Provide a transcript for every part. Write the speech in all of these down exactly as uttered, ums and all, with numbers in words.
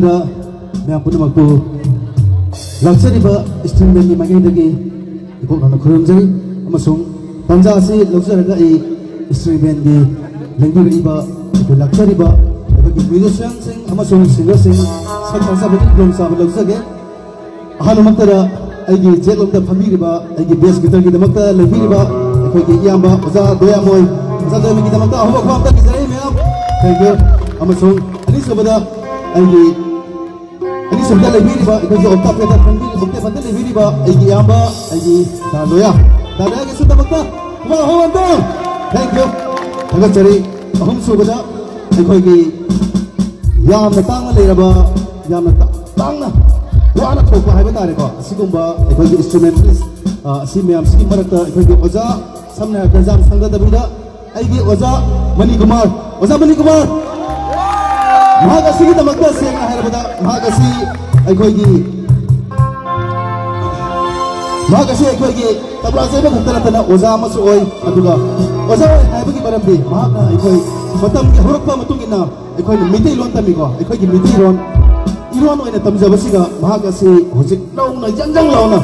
ꯃꯌꯥꯝ ꯄꯨꯝꯅꯃꯛꯄꯨ ꯂꯥꯛꯆꯔꯤꯕ instrument ꯀꯤ ꯃꯥꯏꯀꯩꯗꯒꯤ ꯏꯀꯣꯛ ꯅꯧꯅ ꯈꯨꯔꯨꯝꯖꯔꯤ, ꯑꯃꯁꯨꯡ ꯇꯥꯟꯖꯥ ꯑꯁꯤ ꯂꯧꯖꯔꯒ ꯑꯩ instrument ꯀꯤ ꯂꯦꯡꯕꯤꯔꯛꯏꯕ, ꯑꯩꯈꯣꯏ ꯂꯥꯛꯆꯔꯤꯕ ꯑꯩꯈꯣꯏꯒꯤ musician ꯁꯤꯡ ꯑꯃꯁꯨꯡ singer ꯁꯤꯡ ꯁꯛ ꯇꯥꯛꯆꯕꯒꯤ ꯈꯨꯗꯣꯡꯆꯥꯕ ꯂꯧꯖꯒꯦ꯫ ꯑꯍꯥꯟꯕꯃꯛꯇꯗ ꯑꯩꯒꯤ ꯌꯦꯠꯂꯣꯝꯗ ꯐꯝꯕꯤꯔꯤꯕ ꯑꯩꯒꯤ bass guitar ꯒꯤꯗꯃꯛꯇ ꯂꯦꯡꯕꯤꯔꯤꯕ ꯑꯩꯈꯣꯏꯒꯤ ꯏꯌꯥꯝꯕ ꯑꯣꯖꯥ ꯗꯣꯌꯥꯃꯣꯏ, ꯑꯣꯖꯥ ꯗꯣꯌꯥꯃꯣꯏꯒꯤꯗꯃꯛꯇ ꯑꯍꯧꯕ ꯈꯨꯕꯥꯛ ꯑꯃ ꯊꯥꯖꯔꯤ ꯃꯌꯥꯝ꯫ Thank you꯫ ꯑꯃꯁꯨꯡ ꯑꯅꯤꯁꯨꯕꯗ ꯑꯩꯒꯤ ꯑꯅꯤꯁꯨꯕꯗ ꯂꯩꯕꯤꯔꯤꯕ ꯑꯩꯈꯣꯏꯒꯤ octave pedal ꯐꯝꯕꯤꯔꯤꯕ, octave pedal ꯂꯩꯕꯤꯔꯤꯕ ꯑꯩꯒꯤ ꯏꯌꯥꯝꯕ, ꯑꯩꯒꯤ ꯗꯥ ꯂꯣꯌꯥ, ꯗꯥ ꯂꯣꯌꯥꯒꯤꯁꯨꯗꯃꯛꯇ ꯈꯨꯕꯥꯛ ꯑꯍꯧꯕ ꯑꯝꯇꯪ꯫ Thank you꯫ ꯊꯥꯒꯠꯆꯔꯤ꯫ ꯑꯍꯨꯝꯁꯨꯕꯗ ꯑꯩꯈꯣꯏꯒꯤ ꯌꯥꯝꯅ ꯇꯥꯡꯅ ꯂꯩꯔꯕ, ꯌꯥꯝꯅ ꯇꯥ-, ꯇꯥꯡꯅ ꯋꯥꯅ ꯊꯣꯛꯄ ꯍꯥꯏꯕ ꯇꯥꯔꯦꯀꯣ, ꯑꯁꯤꯒꯨꯝꯕ ꯑꯩꯈꯣꯏꯒꯤ instrumentalist, ꯑ, ꯑꯁꯤ ꯃꯌꯥꯝꯁꯤꯒꯤ ꯃꯔꯛꯇ ꯑꯩꯈꯣꯏꯒꯤ ꯑꯣꯖꯥ, ꯁꯝꯅ ꯍꯥꯏꯔꯕꯗ ꯌꯥꯝ ꯁꯪꯒꯗꯕꯤꯗ ꯑꯩꯒꯤ ꯑꯣꯖꯥ ꯃꯅꯤꯀꯨꯃꯥꯔ, ꯑꯣꯖꯥ ꯃꯅꯤꯀꯨꯃꯥꯔ, ꯃꯍꯥꯛ ꯑꯁꯤꯒꯤꯗꯃꯛꯇ ꯁꯦꯡꯅ ꯍꯥꯏꯔꯕꯗ ꯃꯍꯥꯛ ꯑꯁꯤ ꯑꯩꯈꯣꯏꯒꯤ, ꯃꯍꯥꯛ ꯑꯁꯤ ꯑꯩꯈꯣꯏꯒꯤ ꯇꯕ꯭ꯂꯥ ꯆꯩꯕ ꯈꯛꯇ ꯅꯠꯇꯅ ꯑꯣꯖꯥ ꯑꯃꯁꯨ ꯑꯣꯏ꯫ ꯑꯗꯨꯒ ꯑꯣꯖꯥ ꯑꯣꯏ ꯍꯥꯏꯕꯒꯤ ꯃꯔꯝꯗꯤ ꯃꯍꯥꯛꯅ ꯑꯩꯈꯣꯏ ꯃꯇꯝꯒꯤ ꯍꯧꯔꯛꯄ ꯃꯇꯨꯡ ꯏꯟꯅ ꯑꯩꯈꯣꯏꯅ ꯃꯤꯇꯩꯂꯣꯟ ꯇꯝꯃꯤꯀꯣ, ꯑꯩꯈꯣꯏꯒꯤ ꯃꯤꯇꯩꯂꯣꯟ ꯏꯔꯣꯟ ꯑꯣꯏꯅ ꯇꯝꯖꯕꯁꯤꯒ ꯃꯍꯥꯛ ꯑꯁꯤ ꯍꯧꯖꯤꯛ ꯅꯧꯅ ꯌꯪ ꯌꯪ ꯂꯥꯎꯅ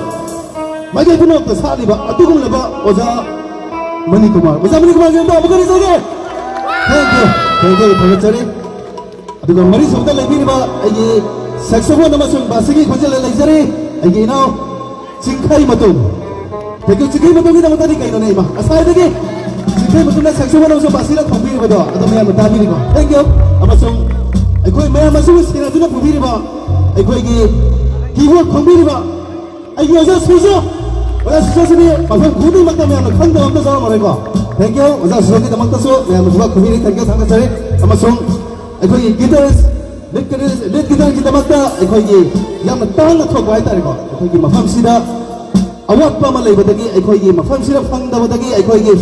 ꯃꯥꯏꯀꯩ ꯄꯨꯝꯅꯃꯛꯇ ꯁꯥꯠꯂꯤꯕ ꯑꯗꯨꯒꯨꯝꯂꯕ ꯑꯣꯖꯥ ꯃꯅꯤꯀꯨꯃꯥꯔ꯫ ꯑꯣꯖꯥ ꯃꯅꯤꯀꯨꯃꯥꯔꯒꯤ ꯑꯝꯇ ꯑꯃꯨꯛꯀ ꯂꯩꯖꯒꯦ꯫ Thank you, thank you, ꯊꯥꯒꯠꯆꯔꯤ꯫ ꯑꯗꯨꯒ ꯃꯔꯤꯁꯨꯕꯗ ꯂꯩꯕꯤꯔꯤꯕ ꯑꯩꯒꯤ saxophone ꯑꯃꯁꯨꯡ ꯕꯥꯁꯤꯒꯤ ꯈꯣꯟꯖꯦꯜꯗ ꯂꯩꯖꯔꯤ ꯑꯩꯒꯤ ꯏꯅꯥꯎ ꯆꯤꯡꯈꯩ ꯃꯇꯨꯝ꯫ Thank you꯫ ꯆꯤꯡꯈꯩ ꯃꯇꯨꯝꯒꯤꯗꯃꯛꯇꯗꯤ ꯀꯩꯅꯣꯅꯦ ꯏꯃꯥ, ꯉꯁꯥꯏꯗꯒꯤ ꯆꯤꯡꯈꯩ ꯃꯇꯨꯝꯅ saxophone ꯑꯃꯁꯨꯡ ꯕꯥꯁꯤꯅ ꯈꯣꯡꯕꯤꯔꯤꯕꯗꯣ ꯑꯗꯨ ꯃꯌꯥꯝꯅ ꯇꯥꯕꯤꯔꯤꯀꯣ꯫ Thank you꯫ ꯑꯃꯁꯨꯡ ꯑꯩꯈꯣꯏ ꯃꯌꯥꯝ ꯑꯁꯤꯕꯨ ꯁꯦꯟꯅꯗꯨꯅ ꯄꯨꯕꯤꯔꯤꯕ ꯑꯩꯈꯣꯏꯒꯤ keyboard ꯈꯣꯡꯕꯤꯔꯤꯕ ꯑꯩꯒꯤ ꯑꯣꯖꯥ ꯁꯨꯖꯣ, ꯑꯣꯖꯥ ꯁꯨꯖꯣꯁꯤꯗꯤ ꯃꯐꯝ ꯈꯨꯗꯤꯡꯃꯛꯇ ꯃꯌꯥꯝꯅ ꯈꯪꯗꯕ ꯑꯝꯇ ꯌꯥꯎꯔꯝꯃꯔꯣꯏꯀꯣ꯫ Thank you꯫ ꯑꯣꯖꯥ ꯁꯨꯖꯣꯒꯤꯗꯃꯛꯇꯁꯨ ꯃꯌꯥꯝꯅ ꯈꯨꯕꯥꯛ ꯈꯨꯕꯤꯔꯤ꯫ Thank you꯫ ꯊꯥꯒꯠꯆꯔꯤ꯫ ꯑꯃꯁꯨꯡ ꯑꯩꯈꯣꯏꯒꯤ guitarist, lead guitarist, lead guitaristꯀꯤꯗꯃꯛꯇ ꯑꯩꯈꯣꯏꯒꯤ ꯌꯥꯝꯅ ꯇꯥꯡꯅ ꯊꯣꯛꯄ ꯍꯥꯏꯇꯥꯔꯦꯀꯣ, ꯑꯩꯈꯣꯏꯒꯤ ꯃꯐꯝꯁꯤꯗ ꯑꯋꯥꯠꯄ ꯑꯃ ꯂꯩꯕꯗꯒꯤ, ꯑꯩꯈꯣꯏꯒꯤ ꯃꯐꯝꯁꯤꯗ ꯐꯪꯗꯕꯗꯒꯤ, ꯑꯩꯈꯣꯏꯒꯤ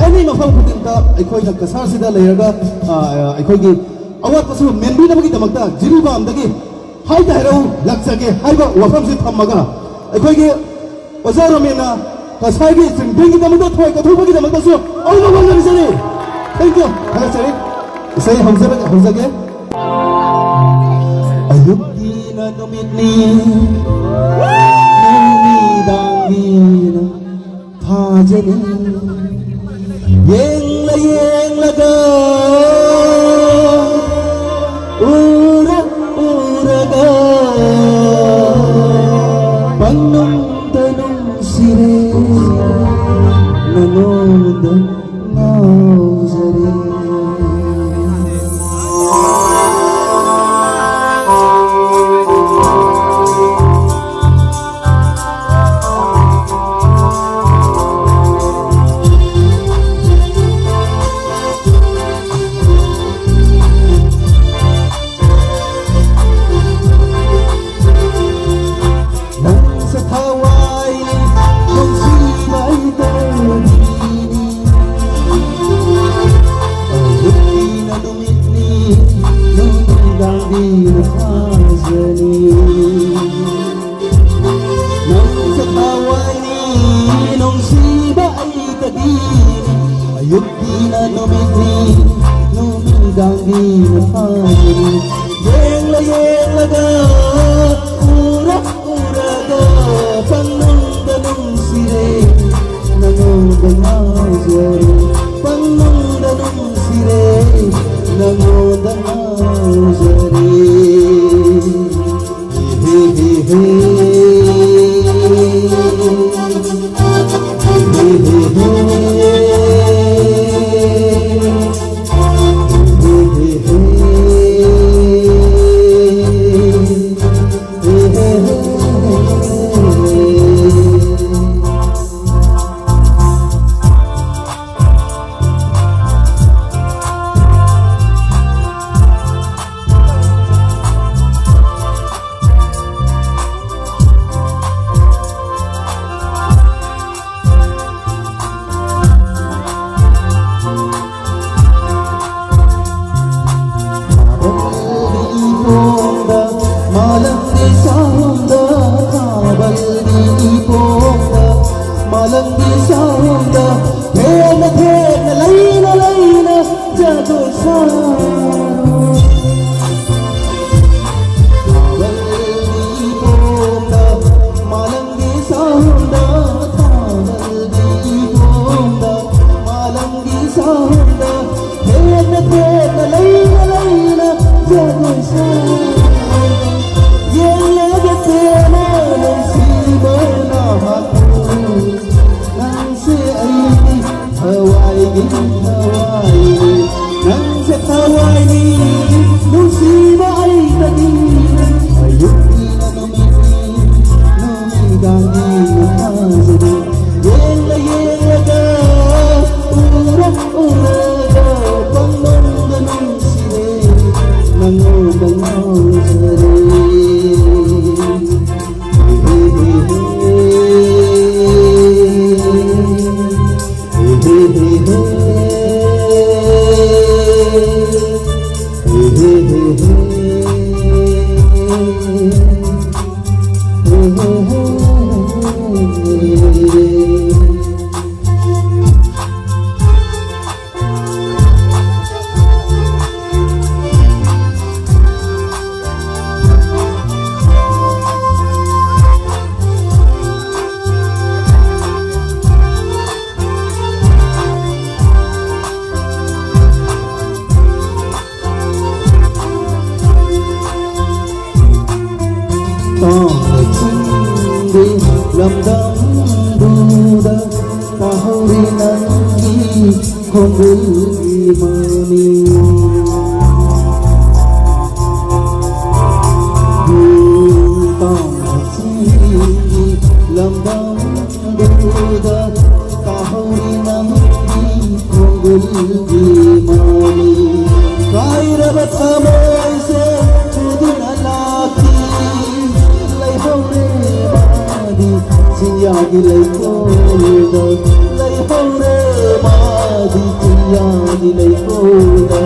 any ꯃꯐꯝ ꯈꯨꯗꯤꯡꯗ ꯑꯩꯈꯣꯏꯅ ꯀꯁꯥꯔꯁꯤꯗ ꯂꯩꯔꯒ, ꯑ, ꯑꯩꯈꯣꯏꯒꯤ ꯑꯋꯥꯠꯄꯁꯨ ꯃꯦꯟꯕꯤꯅꯕꯒꯤꯗꯃꯛꯇ ꯖꯤꯔꯤꯕꯥꯝꯗꯒꯤ ꯍꯥꯏꯗ ꯍꯥꯏꯔꯛꯎ ꯂꯥꯛꯆꯒꯦ ꯍꯥꯏꯕ ꯋꯥꯐꯝꯁꯤ ꯊꯝꯃꯒ ꯑꯩꯈꯣꯏꯒꯤ ꯑꯣꯖꯥ ꯔꯣꯃꯦꯟꯅ ꯉꯁꯥꯏꯒꯤ ꯆꯤꯡꯗꯤꯡꯒꯤꯗꯃꯛꯇ ꯊꯣꯏ ꯀꯠꯊꯣꯛꯄꯒꯤꯗꯃꯛꯇꯁꯨ ꯑꯩꯅ ꯋꯥ ꯉꯥꯡꯖꯔꯤ꯫ Thank you꯫ ꯊꯥꯒꯠꯆꯔꯤ꯫ ꯏꯁꯩ ꯍꯧꯖꯔꯒꯦ, ꯍꯧꯖꯒꯦ꯫ ꯅꯨꯃꯤꯠꯅꯤ ꯅꯨꯃꯤꯗꯥꯡꯅꯤꯅ ꯊꯥꯖꯅꯤ꯫ ꯌꯦꯡꯂ ꯌꯦꯡꯂꯒ, ꯎꯔ ꯎꯔꯒ, ꯄꯪꯅꯨꯡꯗ ꯅꯨꯡꯁꯤꯔꯦ, ꯅꯉꯣꯟꯗ ꯉꯥꯎꯖꯔꯦ꯫ ꯅꯪꯁꯦ ꯊꯋꯥꯏꯅꯤ, ꯅꯨꯡꯁꯤꯕ ꯑꯩ ꯇꯧꯔꯤꯅꯤ꯫ ꯑꯌꯨꯛꯀꯤꯅ ꯅꯨꯃꯤꯠꯅꯤ, ꯅꯨꯃꯤꯗꯥꯡꯒꯤꯅ ꯊꯥꯖꯅꯤ꯫ ꯅꯪꯁꯦ ꯊꯋꯥꯏꯅꯤ, ꯅꯨꯡꯁꯤꯕ ꯑꯩ ꯇꯒꯤꯅꯤ꯫ ꯑꯌꯨꯛꯀꯤꯅ ꯅꯨꯃꯤꯠꯅꯤ, ꯅꯨꯃꯤꯗꯥꯡꯒꯤꯅ ꯊꯥꯖꯅꯤ꯫ ꯌꯦꯡꯂ ꯌꯦꯡꯂꯒ, ꯎꯔ ꯎꯔꯒ, ꯄꯪꯅꯨꯡꯗ ꯅꯨꯡꯁꯤꯔꯦ, ꯅꯉꯣꯟꯗ ꯉꯥꯎꯖꯔꯦ꯫ ꯄꯪꯅꯨꯡꯗ ꯅꯨꯡꯁꯤꯔꯦ, ꯅꯉꯣꯟꯗ ꯉꯥꯎꯖꯔꯦ꯫ ꯆꯤꯡꯒꯤ ꯂꯝꯗꯝꯗꯨꯗ ꯇꯥꯍꯧꯔꯤ ꯅꯪꯒꯤ ꯈꯣꯟꯖꯦꯜꯒꯤ ꯃꯃꯤ꯫ ꯆꯤꯡꯒꯤ ꯂꯝꯗꯝꯗꯨꯗ ꯇꯥꯍꯧꯔꯤ ꯅꯪꯒꯤ ꯈꯣꯟꯖꯦꯜꯒꯤ ꯃꯃꯤ꯫ ꯀꯥꯏꯔꯕ ꯊꯃꯣꯏꯁꯦ ꯄꯨꯗꯨꯅ ꯂꯥꯛꯈꯤ ꯂꯩꯍꯧꯔꯦ ꯃꯥꯗꯤ ꯆꯤꯡꯌꯥꯒꯤ ꯂꯩꯀꯣꯜꯗ꯫ ꯂꯩꯍꯧꯔꯦ ꯃꯥꯗꯤ ꯆꯤꯡꯌꯥꯒꯤ ꯂꯩꯀꯣꯜꯗ꯫